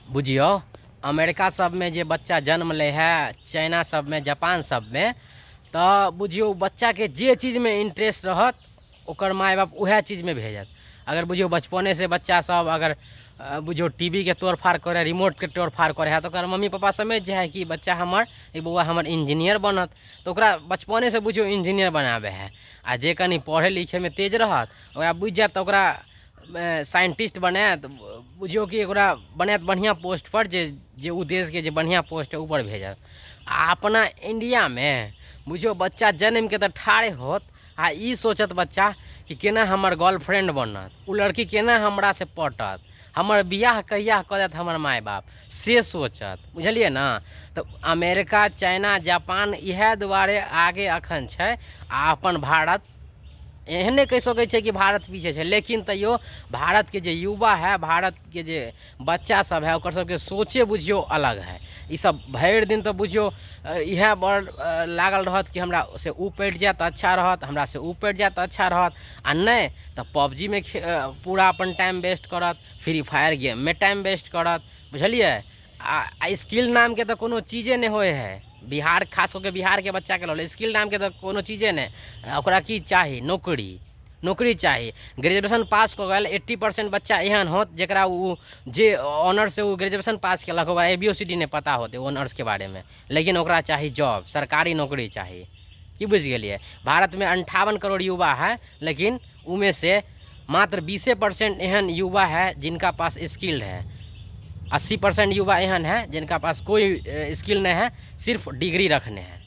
बुझियौ, अमेरिका सभमे जे बच्चा जन्म लै हइ, चाइना सभमे, जापान सभमे, तऽ बुझियौ बच्चाके जे चीजमे इन्ट्रेस्ट रहत, ओकर माय बाप उएह चीजमे भेजत। अगर बुझियौ बचपनेसँ बच्चासभ अगर बुझियौ टी वी के तोड़फाड़ करै, रिमोटके तोड़फाड़ करै हइ, तऽ ओकर मम्मी पप्पा समझि जाइ हइ कि बच्चा हमर, ई बौआ हमर इंजीनियर बनत। तऽ ओकरा बचपनेसँ बुझियौ इंजीनियर बनाबै हइ। आ जे कनि पढ़ै लिखैमे तेज रहत, ओकरा बुझि जायत, तऽ ओकरा साइंटिस्ट बनायत, बुझियौ कि ओकरा बनायत बढ़िआँ पोस्टपर, जे जे ओ देशके जे बढ़िआँ पोस्ट हइ ऊपर भेजत। आ अपना इण्डियामे बुझियौ बच्चा जन्मिके तऽ ठाढ़े होत आ ई सोचत बच्चा कि केना हमर गर्लफ्रेंड बनत, ओ लड़की केना हमरासँ पटत, हमर बियाह कहिया कऽ देत हमर माय बाप, से सोचत। बुझलियै ने? तऽ अमेरिका, चाइना, जापान इएह दुआरे आगे अखन छै। आ अपन भारत एहन नहि कहि सकै छै कि भारत पीछे छै, लेकिन तैयो भारतके जे युवा हइ, भारतके जे बच्चा सब हइ, ओकर सबके सोचे बुझियौ अलग हइ। ईसब भरि दिन तऽ बुझियौ इएह बड़ लागल रहत कि हमरा से ओ पटि जायत तऽ अच्छा रहत, हमरा से ओ पटि जायत तऽ अच्छा रहत। आ नहि तऽ पबजीमे पूरा अपन टाइम वेस्ट करत, फ्री फायर गेममे टाइम वेस्ट करत। बुझलियै? आ स्किल नामके तऽ कोनो चीजे नहि होइ हइ। बिहार, खास कऽ के बिहारके बच्चाके लऽ लिअ, स्किल नामके तऽ कोनो चीजे नहि। ओकरा की चाही? नौकरी, नौकरी चाही। ग्रेजुएशन पास कऽ गेल, 80% बच्चा एहन होत जकरा ओ जे ऑनर्ससँ ओ ग्रेजुएशन पास केलक, ओकरा A B O C D नहि पता होतै ओ ऑनर्सके बारेमे, लेकिन ओकरा चाही जॉब, सरकारी नौकरी चाही। की बुझि गेलियै? भारतमे 58 करोड़ युवा है, लेकिन उमे से मात्र 20% एहन युवा है जिनका पास स्किल्ड है। 80% युवा एहन है जिनका पास कोई स्किल नहीं है, सिर्फ डिग्री रखने हैं।